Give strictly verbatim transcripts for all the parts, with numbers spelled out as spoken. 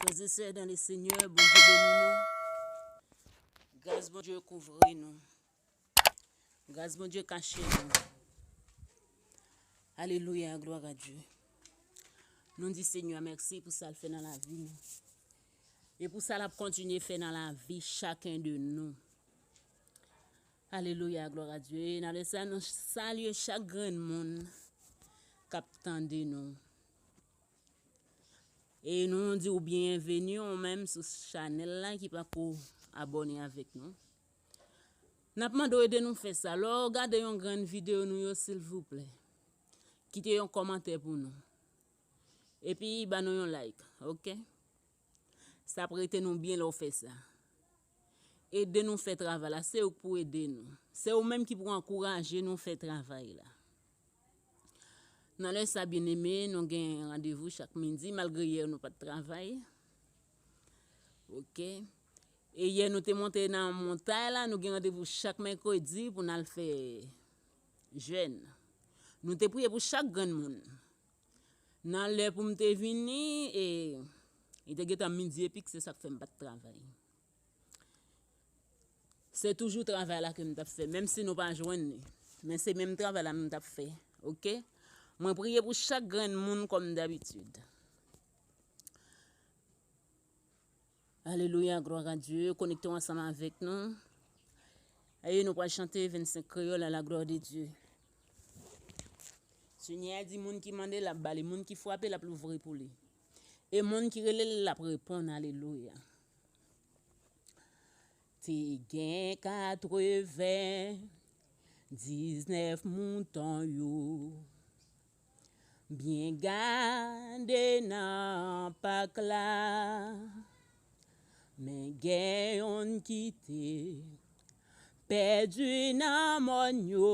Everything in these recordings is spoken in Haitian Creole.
Frères et sœurs dans le Seigneur, Bondye beni nou. Gras Bondye kouvri nou. Gras Bondye kache nou. Alelouya, glwa a Dye. Nou di Senyè mèsi pou sa l fè nan lavi nou. E pou sa l ap kontinye fè nan lavi chaken de nou. Alelouya, glwa a Dye. E nan lè sa, nou salye chak grenn moun k ap tande nou. E nou di w byenveni, ou menm sou chanèl la ki pako abòne avèk nou. N ap mande w ede nou fè sa. Lè w gade yon grenn videyo nou yo, silvouplè, kite yon kòmantè pou nou. Epi, ba nou yon like, oke? Sa ap rete nou byen lè w fè sa. Ede nou fè travay la, se ou k pou ede nou. Se ou menm ki pou ankouraje nou fè travay la. Nan lè sa, byeneme, nou gen randevou chak midi, malgre yè nou pa t travay. Oke. E yè nou te monte nan montay la, nou gen randevou chak mèkredi pou n al fè jèn. Nou te priye pou chak grenn moun. Nan lè pou m te vini, e, li te gentan midi epi k, se sa k fè m pa t travay. Se toujou travay la ke m t ap fè, menm si nou pa jwenn li. Men se menm travay la m t ap fè, oke? Mwen priye pou chak grenn moun kòm dabitid. Alelouya, glwa a Dye. Konekte w ansanm avèk nou. E nou pral chante vennsenk kreyòl, à la gloire de Dieu. Senyè a di, moun ki mande, l ap ba li. Moun ki frape, l ap louvri pou li. E moun ki rele l, l ap reponn. Alelouya. Te gen katrevendiznèf mouton yo byen gade nan pak la, men gen yonn ki te pèdi nan mòn yo,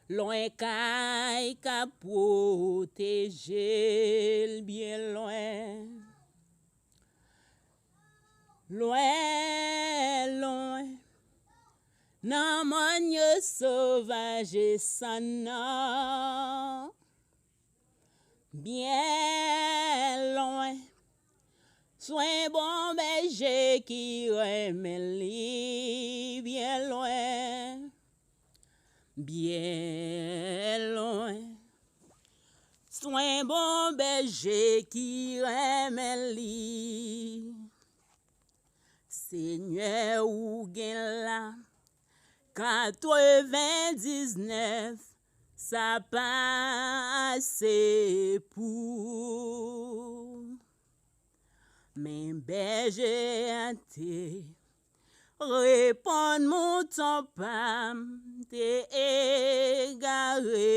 lwen kay k ap pwoteje l byen lwen. Lwen, lwen, nan mòn yo sovaj e san nan. Byen lwen, swen bon bèje ki renmen li byen lwen. Byen lwen, swen bon bèje ki renmen li. Senyè, ou gen la katrevendiznèf, sa pa ase pou Men bèje a te reponn, mouton pa m te egare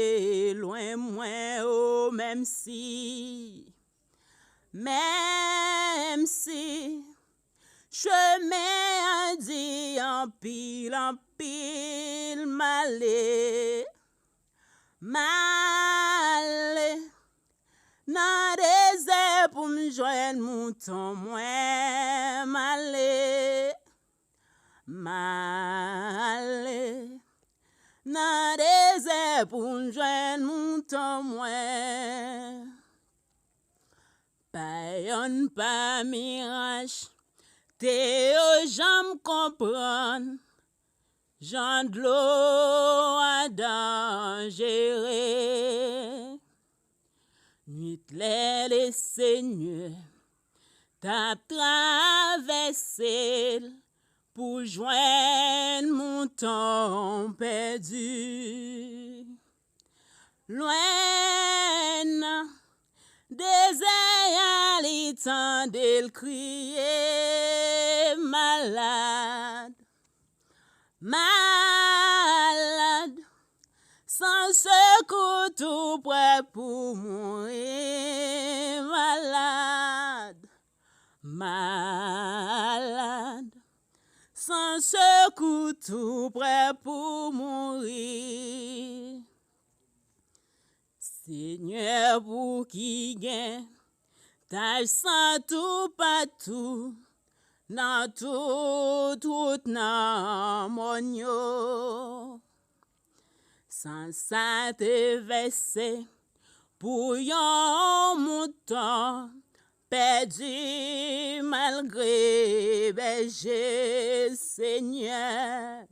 lwen mwen, o, menm si, menm si chemen an di anpil, anpil, m ale, m ale nan dezè pou m jwenn mouton mwen, m ale, m ale nan dezè pou m jwenn mouton mwen. Pa yonn pa miraj, te yo janm konprann jan dlo a danjere. Nwit lè Lesenyè t ap travèse l pou jwenn mouton pèdi. Lwen nan dezè a, li tande l kriye, malad, malad, san sekou, tou prè pou mouri, malad, malad, san sekou, tou prè pou mouri. Senyè, pouki gen tach san toupatou nan tout wout nan mòn yo? San sa te vèse pou yon mouton, pèdi malgre bèje, Senyè.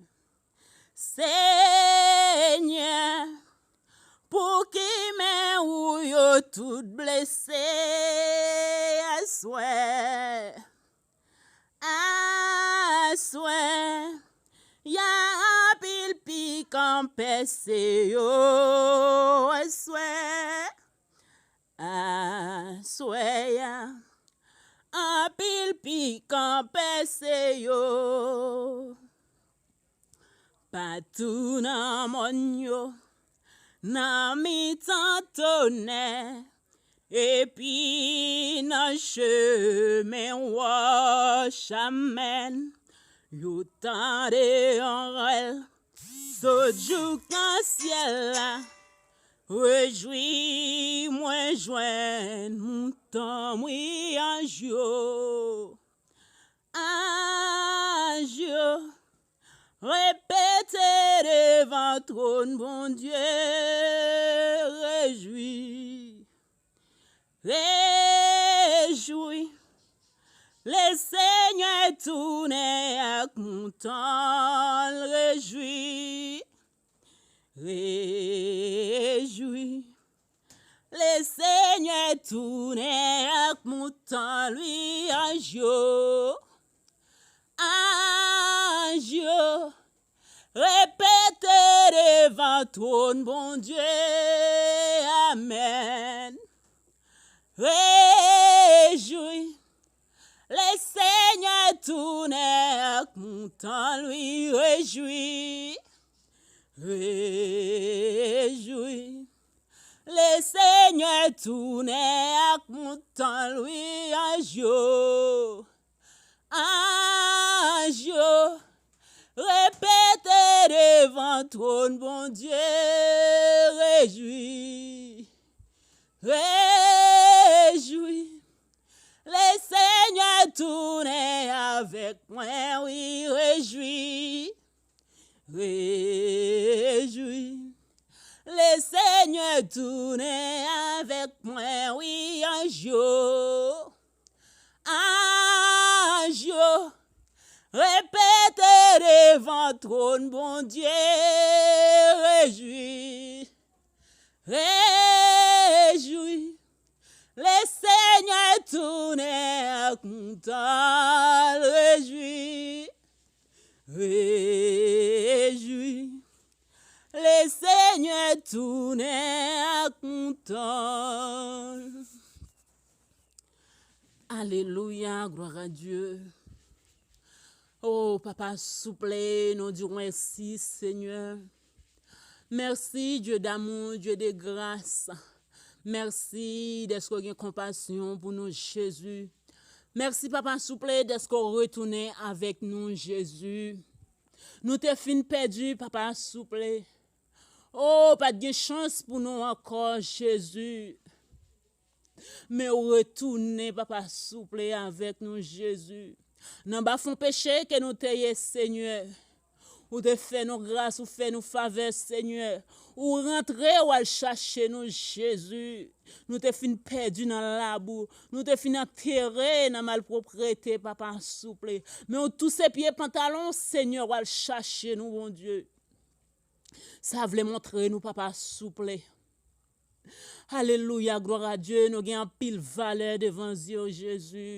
Senyè, pouki men ou yo tout blese aswè? Aswè, y a anpil pikan pèse yo aswè. Aswè a, anpil pikan pèse yo. Patou nan mòn yo, nan mitan tonè, epi nan chemen wòch, amèn. Yo tande yon rèl sot jouk nan syèl la. Rejwi mwen jwenn mouton m wi, anj yo. Anj yo repete devan twòn Bondye, rejwi, rejwi. Lesenyè tounen ak mouton l, rejwi, rejwi. Lesenyè tounen ak mouton l wi, anj yo. Anj yo repete devan twòn Bondye, amèn. Rejwi, Lesenyè tounen ak mouton l wi, rejwi, rejwi. Lesenyè tounen ak mouton l wi, anj yo. Anj yo repete devan twòn Bondye, rejwi, rejwi. Lesenyè tounen avèk mwen wi, rejwi, rejwi. Lesenyè tounen avèk mwen wi, anj yo. Anj yo repete devan twòn Bondye, rejwi, rejwi. Lesenyè tounen ak mouton l, rejwi, rejwi. Lesenyè tounen ak mouton l. Alelouya, glwa a Dye. O Papa, souple, nou di w mèsi, Senyè. Mèsi, Dye damou, Dye de gras. Mèsi dèske w gen konpasyon pou nou, Jezi. Mèsi, Papa, souple, dèske w retounen avèk nou, Jezi. Nou te fin pèdi, Papa, souple. O, pa t gen chans pou nou ankò, Jezi. Men w retounen, Papa, souple, avèk nou, Jezi. Nan bafon peche ke nou te ye, Senyè. Ou te fè nou gras, ou fè nou favè, Senyè. Ou rantre, w al chache nou, Jezi. Nou te fin pèdi nan labou. Nou te fin antere nan malpwoprete, Papa, souple. Men w touse pye pantalon, Senyè, w al chache nou, Bondye. Sa vle montre nou, Papa, souple. Alelouya, glwa a Dye, nou gen anpil valè devan zye w, Jezi.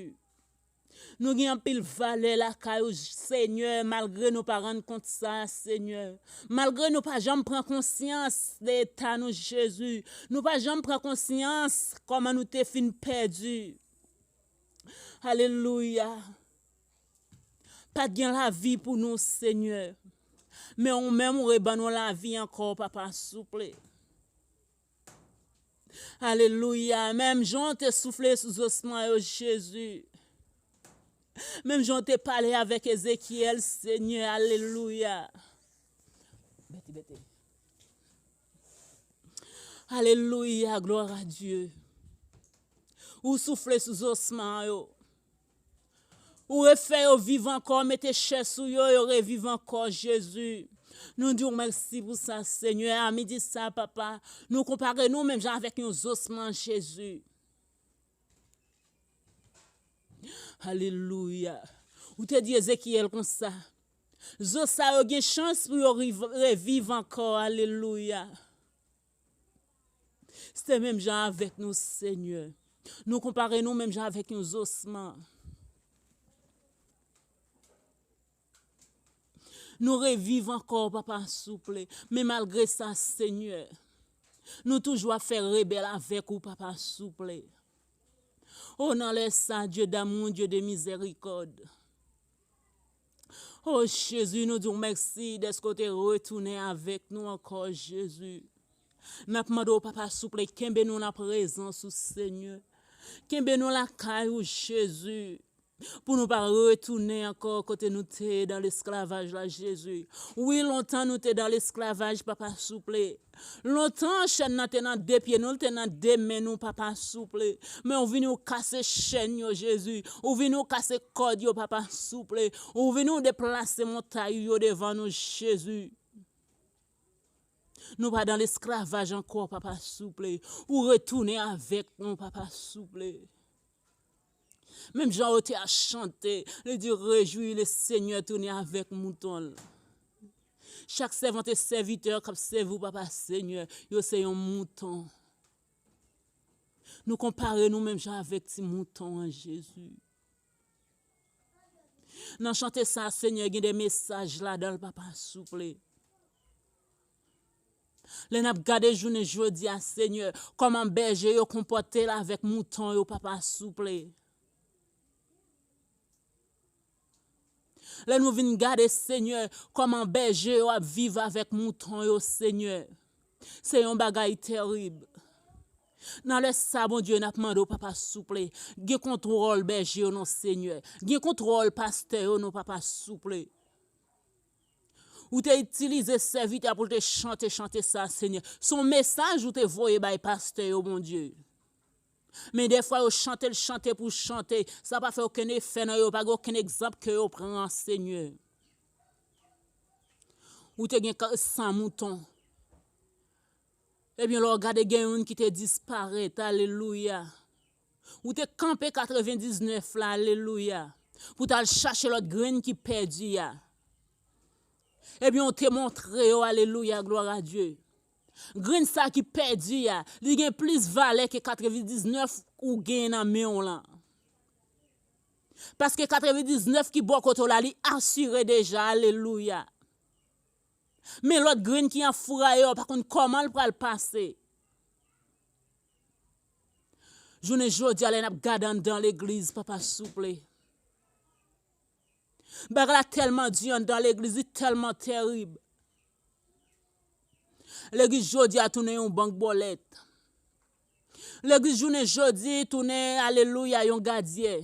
Nou gen anpil valè lakay ou, Senyè, malgre nou pa rann kont sa, Senyè. Malgre nou pa janm pran konsyans de eta nou, Jezi. Nou pa janm pran konsyans kòman nou te fin pèdi. Alelouya. Pa t gen lavi pou nou, Senyè. Men ou menm, ou reban nou lavi ankò, Papa, souple. Alelouya. Menm jan w te soufle sou zosman yo, Jezi. Menm jan w te pale avèk Ezekyèl, Senyè. Alelouya. Bete, bete. Alelouya, glwa a Dye. Ou soufle sou zosman yo. Ou refè yo viv ankò, mete chè sou yo, yo reviv ankò, Jezi. Nou di w mèsi pou sa, Senyè. A midi sa, Papa, nou konpare nou menm jan avèk yon zosman, Jezi. Alelouya. Ou te di Ezekyèl konsa, zo sa yo gen chans pou yo riv- reviv ankò. Alelouya. Se menm jan avèk nou, Senyè. Nou konpare nou menm jan avèk yon zosman. Nou reviv ankò, papa, souple. Men malgre sa, Senyè, nou toujou ap fè rebèl avèk ou, papa, souple. O, nan lè sa, Dye damou, Dye de mizèrikòd. O, Jezi, nou di w mèsi dèske w te retounen avèk nou ankò, Jezi. N ap mande w, papa, souple, kenbe nou nan prezans ou, Senyè. Kenbe nou lakay ou, Jezi. Pou nou pa retounen ankò kote nou te ye dan lesklavaj la, Jezi. Wi, lontan nou te dan lesklavaj, papa, souple. Lontan chèn nan te nan de pye nou, l te nan de men nou, papa, souple. Men ou vini ou kase chèn yo, Jezi. Ou vini ou kase kòd yo, papa, souple. Ou vini ou deplase montay yo devan nou, Jezi. Nou pa dan lesklavaj ankò, papa, souple. Ou retounen avèk nou, papa, souple. Menm jan yo te ap chante, li di, rejwi le Senyè, tounen avèk mouton l. Chak sèvant e sèvitè k ap sèvi w, papa, Senyè, yo se yon mouton. Nou konpare nou menm jan avèk ti mouton an, Jezi. Nan chante sa, Senyè, gen de mesaj ladan l, papa, souple. Lè n ap gade jounen jodi a, Senyè, kòman bèje yo konpòte l avèk mouton yo, papa, souple. Lè nou vin gade, Senyè, kòman bèje yo ap viv avèk mouton yo, Senyè, se yon bagay terib. Nan lè sa, Bondye, n ap mande w, papa, souple, gen kontwòl bèje yo non, Senyè. Gen kontwòl pastè yo non, papa, souple. Ou te itilize sèvitè pou l te chante chante sa, Senyè. Se yon mesaj ou te voye bay pastè yo, Bondye. Men defwa yo chante l chante pou chante. Sa pa fè okenn efè nan yo, pa gen okenn egzanp ke yo pran, Senyè. Ou te gen ka- san mouton. Ebyen, lè w gade, gen youn ki te disparèt. Alelouya. Ou te kanpe katrevendiznèf la, alelouya, pou w t al chache lòt grenn ki pèdi a. Ebyen, ou te montre yo, alelouya, glwa a Dye. Grenn sa ki pèdi a, li gen plis valè ke katrevendiznèf ou genyen nan men w lan. Paske katrevendiznèf ki bò kote w la, li asire deja, alelouya. Men lòt grenn ki an fouraye, w pa konn kòman l pral pase. Jounen jodi a, lè n ap gade anndan legliz, papa, souple. Bagay la tèlman di anndan legliz, li tèlman terib. Legliz jodi a tounen yon bank bòlèt. Legliz jounen jodi tounen, alelouya, yon gadyè.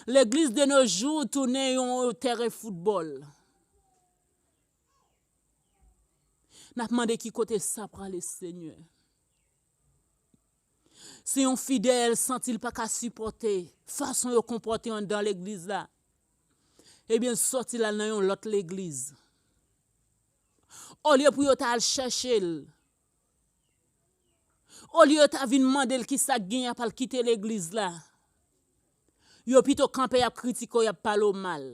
Legliz de nos jours tounen yon tèren foutbòl. N ap mande ki kote sa prale, Senyè. Si yon fidèl santi l pa ka sipòte fason yo konpòte anndan legliz la, ebyen, sòti l al nan yon lòt legliz. Olye pou yo ta al chèche l, olye yo ta vin mande l ki sa k genyen, pa l kite legliz la, yo pito kanpe, y ap kritike w, y ap pale w mal.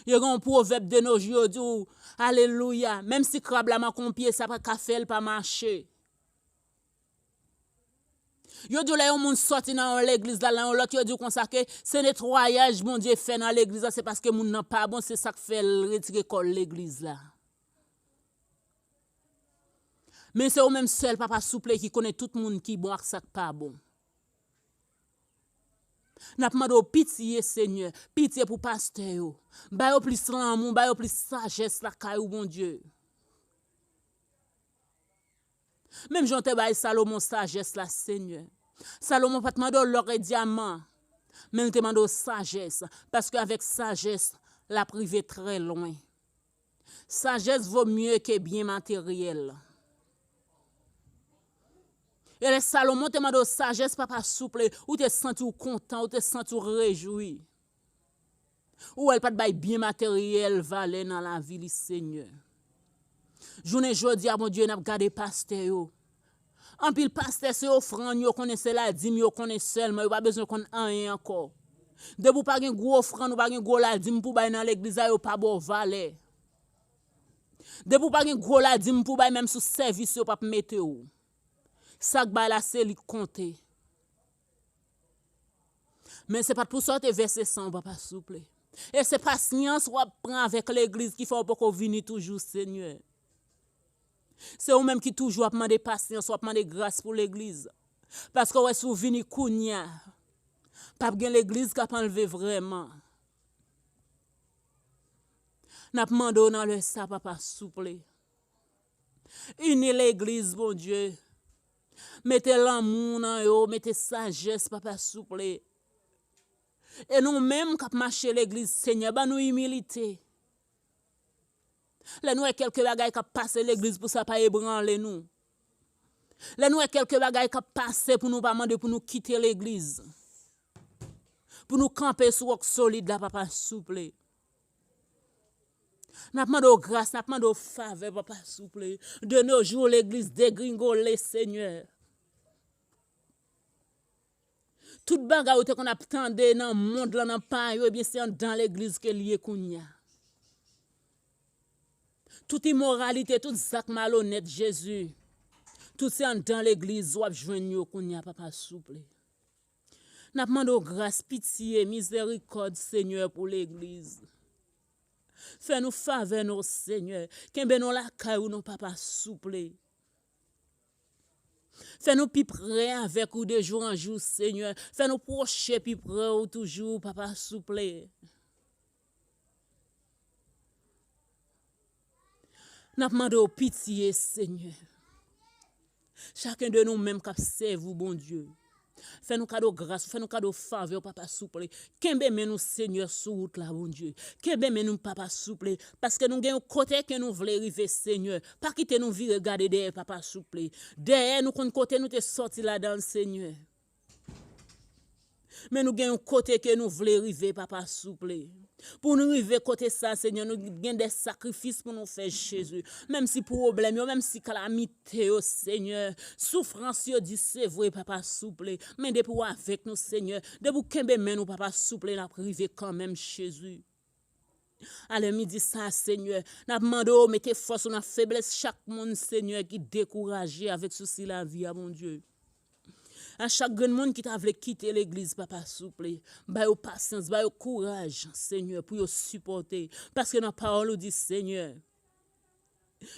Yo gen yon pwovèb de nos jours, yo di w, alelouya, menm si krab la manke yon pye, sa pa ka fè l pa mache. Yo di w lè yon moun sòti nan yon legliz la, nan yon lòt, yo di w konsa ke se netwayaj Bondye fè nan legliz la, se paske moun nan pa bon, se sa k fè l retire kò l legliz la. Men se ou menm sèl, papa, souple, ki konnen tout moun ki bon ak sa k pa bon. N ap mande w pitye, Senyè, pitye pou pastè yo. Ba yo plis lanmou, ba yo plis sajès lakay ou, Bondye. Menm jan w te bay Salomon sajès la, Senyè. Salomon pa t mande w lò e dyaman, men l te mande w sajès, paske avèk sajès, l ap rive trè lwen. Sajès vo mye ke byen materyèl. E lè Salomon te mande w sajès, papa, souple, ou te santi w kontan, ou te santi w rejwi. Ou wè l pa t bay byen materyèl valè nan lavi li, Senyè. Jounen jodi a, Bondye, n ap gade pastè yo. Anpil pastè se ofrann yo konnen, se ladim yo konnen sèlman, yo pa bezwen konn anyen ankò. Depi w pa gen gwo ofrann, ou pa gen gwo ladim pou bay nan legliz la, yo pa ba w valè. Depi w pa gen gwo ladim pou bay, menm sou sèvis yo p ap mete w. Sa k bay la se li k konte. Men se pa t pou sa w te vèse san w, papa, souple. E se pasyans w ap pran avèk legliz ki fè w poko vini toujou, Senyè. Se ou menm ki toujou ap mande pasyans, w ap mande gras pou legliz. Paske w wè si w vini kounye a, p ap gen legliz k ap anlve vrèman. N ap mande w nan lè sa, papa, souple. Ini legliz, Bondye. Mete lanmou nan yo, mete sajès, papa, souple. E nou menm k ap mache legliz, Senyè, ban nou imilite. Lè nou wè kèlke bagay k ap pase legliz, pou sa pa ebranle nou. Lè nou wè kèlke bagay k ap pase, pou nou pa mande pou nou kite legliz. Pou nou kanpe sou wòk solid la, papa, souple. N ap mande w gras, n ap mande w favè, papa, souple. De nos jours, legliz degringole, Senyè. Tout bagay ou te konn ap tande nan mond lan, nan pa yo, ebyen, se anndan legliz ke l ye kounye a. Tout imoralite, tout zak malonèt, Jezi, tout se anndan legliz w ap jwenn yo kounye a, papa, souple. N ap mande w gras, pitye, mizerikòd, Senyè, pou legliz. Fè nou favè, non, Senyè. Kenbe nou lakay ou, non, papa, souple. Fè nou pi pre avèk ou de jou an jou, Senyè. Fè nou pwoche pi pre ou toujou, papa, souple. N ap mande w pitye, Senyè. Chaken de nou menm k ap sèvi w, Bondye. Fè nou kado gras ou, fè nou kado favè w, papa, souple. Kenbe men nou, Senyè, sou wout la, Bondye. Kenbe men nou, papa, souple. Paske nou gen yon kote ke nou vle rive, Senyè. Pa kite nou vire gade dèyè, papa, souple. Dèyè, nou konn kote nou te sòti ladan l, Senyè. Men nou gen yon kote ke nou vle rive, papa, souple. Pou nou rive kote sa, Senyè, nou gen de sakrifis pou nou fè, Jezi. Menm si pwoblèm yo, menm si kalamite yo, Senyè, soufrans yo di se vre, papa, souple. Men depi w avèk nou, Senyè, depi w kenbe men nou, papa, souple, n ap rive kanmenm, Jezi. Alè midi sa, Senyè, n ap mande w mete fòs ou nan feblès chak moun, Senyè, ki dekouraje avèk sousi lavi a, Bondye. A chak grenn moun ki ta vle kite legliz, papa, souple, ba yo pasyans, ba yo kouraj, Senyè, pou yo sipòte. Paske nan pawòl ou di, Senyè,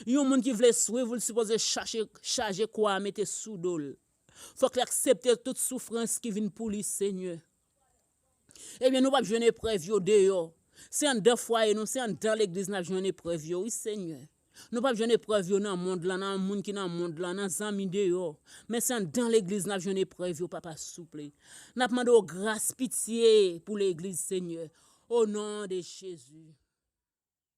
yon moun ki vle swiv ou, li sipoze chache, chaje kwa a, mete sou do l. Fòk li aksepte tout soufrans ki vin pou li, Senyè. Ebyen, nou p ap jwenn eprèv yo deyò. Se anndan fwaye nou, se anndan legliz n ap jwenn eprèv yo, wi, Senyè. Nou p ap jwenn eprèv yo nan mond lan, nan moun ki nan mond lan, nan zanmi deyò. Men se anndan legliz n ap jwenn eprèv yo, papa, souple. N ap mande w gras, pitye pou legliz, Senyè. O non de Jezi.